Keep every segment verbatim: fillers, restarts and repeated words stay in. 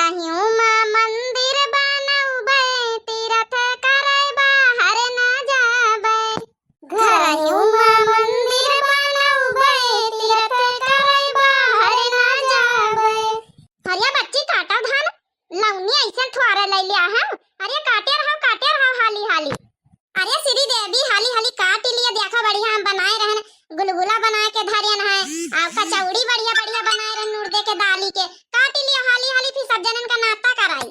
घरहिउमा मंदिर बनउबै, तीरथ करै बाहर न जाबै। घरहिउमा मंदिर बनउबै, तीरथ करै बाहर न जाबै। अरे बच्ची, काटा धान, लौनी अइसन थ्वारे लइ लिया हम। अरे काटे रहो, काटे रहो हाली हाली। अरे श्री देवी, हाली हाली काटि लिया, देखा बढ़िया हम बनाए रहन, गुलगुला बनाए के धरेन है, अउ कचौड़ी बढ़िया बढ़िया बनाए रहन उड़दे के दाली के। काटि लिया हाली हाली, फिर सब जनन का नाश्ता कराई।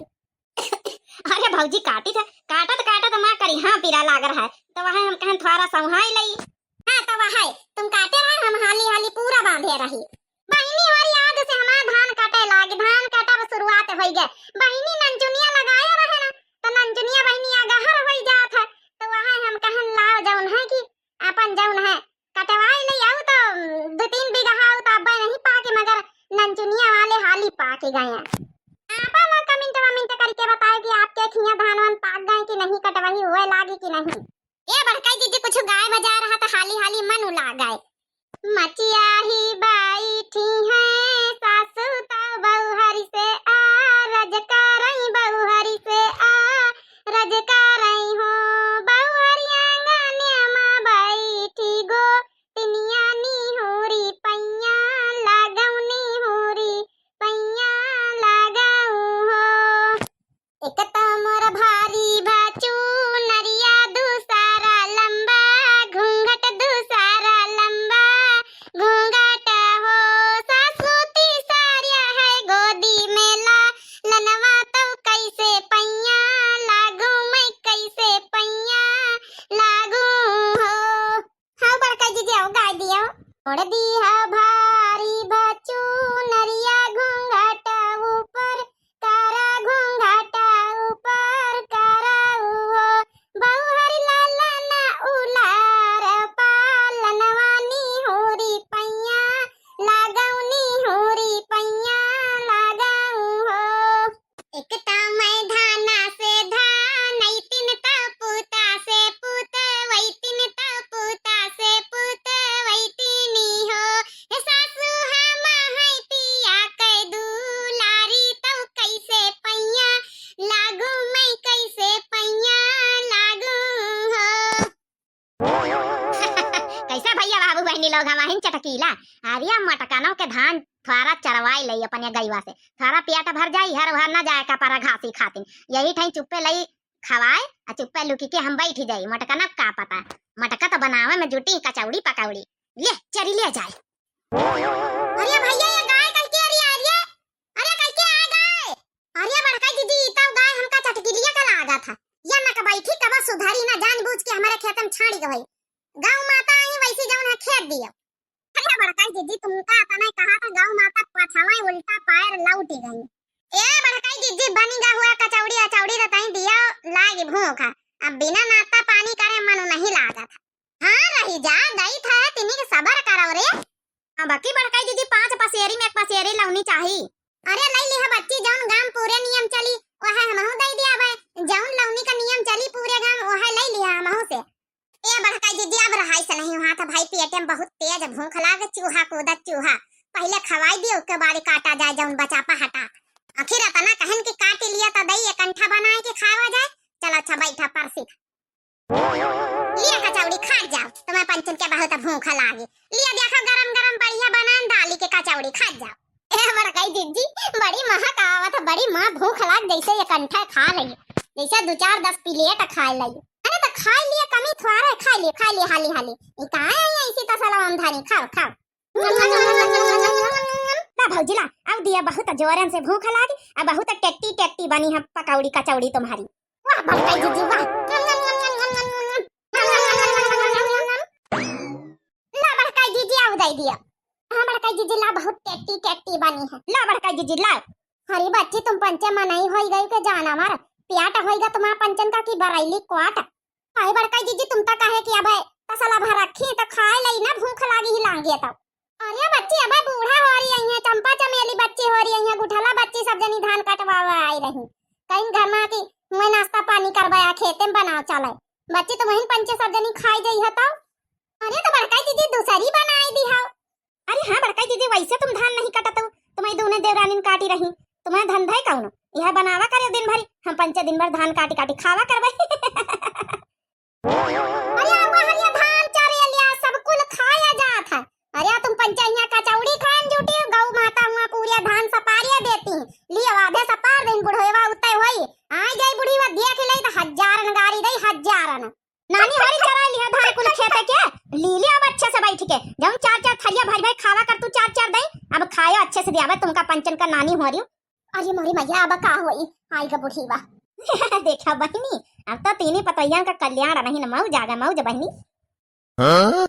अरे भौजी, काटित है, काटत काटत माँ करिहा पीरा लाग रहा है, तो वह हम कहन थ्वारा सौहाई लई। हाँ, तो वह है, तुम काटे रहा, हम हाली हाली पूरा बांधे रही। बहिनी, और आज से हमार धान कटे लागी, धान कटब शुरुआत होई गए। बहिनी नंजुनिया लगाए रहे ना, तो नंजुनिया बहिनी अगहर होई जात है, तो वह हम कहन लाओ जौन है कि अपन जौन है कटवाई ले आऊ, तो दो तीन बीघा आऊ तो अब्बे नहीं पाके, मगर नंजुनिया वाले हाली पाके गए हैं। आप लोग comment वमेंट करके बताओ कि आपके खिया धान वान पाक गए कि नहीं, कटवही हुए लागी कि नहीं। ए बड़काई दीदी, कुछ गाय बजा रहा था, हाली हाली मन उला गए। मचिया ही बैठी हैं सासू तौ बउहरी से आ, रज करई बउहरी से आ, रज करई हो। बउहरी आंगन मा बैठी गो, तिनिया निहुरी पैया लागऊ, निहुरी पैया लागऊ हो। एक त मोर भारी बा चुनरिया, दूसरा लंबा घूंघट, दूसरा लंबा घूंघट हो। सासू तीसरिया है गोदी में ला, लनवा तो कैसे पैया लागू, मैं कैसे पैया लागू हो। हाँ बड़का जीजी, आओ गाय दियो। ओढ़ दी है भारी बा चुनरिया, घूंघट ऊपर करा, घूंघट ऊपर करा हो। बउहर लाला ना उलार पालनवा, निहुरी पैया लागऊ, निहुरी पैया लागऊ हो। एक त मैं धाना से धान, ऐतिन त पूता से पूत, वैतिन त पूता से पूत, वैतिनी हो। हे सासू हम है पिया के दुलारी, तौ कैसे पैया लागू, मैं कैसे पैया लागू हो। कैसा भैया बाबू बहनी लोग, हम आहिन चटकीला। अरे मटकनों के धान थ्वारा चरवाई लई अपने गईवा से, थ्वारा पेट भर जाई, हर भर न जाए का परा घासी खातिन। यही ठाई चुप्पे लई खवाए, आ चुप्पे लुकी के हम बैठ जाई। मटकना का पता, मटका तो बनावे में जुटी कचौड़ी पकौड़ी। ले चरी ले जाए। अरे भैया, ये गाय कल के अरे आ रही है। अरे कल के आ गाय। अरे बड़का दीदी, ई तो गाय हमका चटकिलिया का लागा था। या न कबैठी कबा सुधरी ना, जानबूझ के हमारे खेत में छाड़ी गई। गौ माता आई वैसी जौन है खेत दियो। अरे बड़का दीदी, तुमका अतना कहा था, गौ माता पछवा उल्टा पैर लौटी गई। ए बड़का दीदी, बनी गा हुआ कचौड़ी अचौड़ी रताई दियो, लागी भूख। अब बिना नाश्ता पानी करे मनु नहीं लागा था। हाँ रही जा, दई था, तिनी के सबर करो रे। हाँ, बाकी बड़काई दीदी, पाँच पसेरी में एक पसेरी लौनी चाही। अरे, लई लिहा बच्ची, जौन गाम पूरे नियम चली, वह हमहू दई दिया बे। जौन लौनी का नियम चली पूरे गाम, वह लई लिहा हमहू से। ए बड़काई दीदी, अब रहाई से नहीं हुआ था भाई, पेटे में बहुत तेज भूख लाग, चूहा कूदत चूहा। पहले खवाई दियो, उसके बाद काटा जाए जौन बचा पा हटा। आखिर अतना कहन कि काट लिया तो दई एक अंठा बनाए के खावा जाए। चलो अच्छा, बैठा परसी। लिया कचौड़ी खा जाओ, तुम्हें पंचन के बहुत भूख लागी। लिया देखो गरम गरम बढ़िया बनान दाली के कचौड़ी खा जाओ। ए बड़काई जीजी, बड़ी महक आवत है, बड़ी माँ भूख लाग जैसे एक अंठा खा लई, जैसे दो चार दस प्लेट खा लई। अरे तो खा लिया, कमी थोड़ा है, खा लिया, खा लिया हाली हाली। ई कहाँ आई ऐसी तसला हम धानी, खाओ खाओ। ला भौजी ला, अब दिया बहुत जोरन से भूख लागी, अब बहुत टेट्टी टेट्टी बनी है पकौड़ी कचौड़ी तुम्हारी। वाह बड़काई जीजी वाह। ला बड़काई जीजी, आऊ दई दिया। हाँ बड़काई जीजी ला, बहुत टेट्टी टेट्टी बनी है। ला बड़काई जीजी ला। अरे बच्ची, तुम पंचे मनई होई गई के जानवर, प्याट होई गा तुम्हारा पंचन का की बरैली क्वाट। अरे बड़काई जीजी, तुम तो कहे कि अबे तसला भर रखी तो खाए लई ना, भूख लागी ही लांगी तो। अरे बच्ची, अबे बूढ़ा हो रही है, चंपा चमेली बच्ची हो रही है, गुठला बच्ची सब जनी धान कटवावे आई रही। कहीं घर में कि मैं नाश्ता पानी करवाया, खेते में बनाओ चले। बच्ची, तुम वहीं पंचे सब जनी खाई जाई है तो। अरे तो बड़काई जीजी, दूसरी बनाई दी हो। अरे हाँ बड़काई जीजी, वैसे तुम धान नहीं कटत हो, तुम्हें दोनों देवरानी काटी रही, तुम्हें धंधा ही कौनो, यह बनावा करे दिन भरी, हम पंचे दिन भर धान काटी काटी खावा करबे। अरे आवा हरिया धान चरे लिया, सब कुल खाया जात है। अरे तुम पंचे हियां कचौड़ी खाए में जुटी हो, गौ माता हुआ पूरे धान सपारिया देती हैं। लियो आधे सपार दिन बुढ़ेवा उतै होई, आ जाई बुढ़ीवा देख ले तो हजार गारी दई, हजार। नानी होरी चरा लिया धान कुल खेते के, ली ले अब अच्छे से बैठ के। जौन चार चार थरिया भरी भरी खावा कर तू चार चार दई, अब खायो अच्छे से दियावे तुमका पंचन का नानी होरी। अरे मोरी मैया, अब का होई, आई ग बुढ़ीवा। देखा बहिनी, अब तो तीनी पतोहिया का कल्याण रही न, मौज आ गा, मौज बहिनी। हाँ?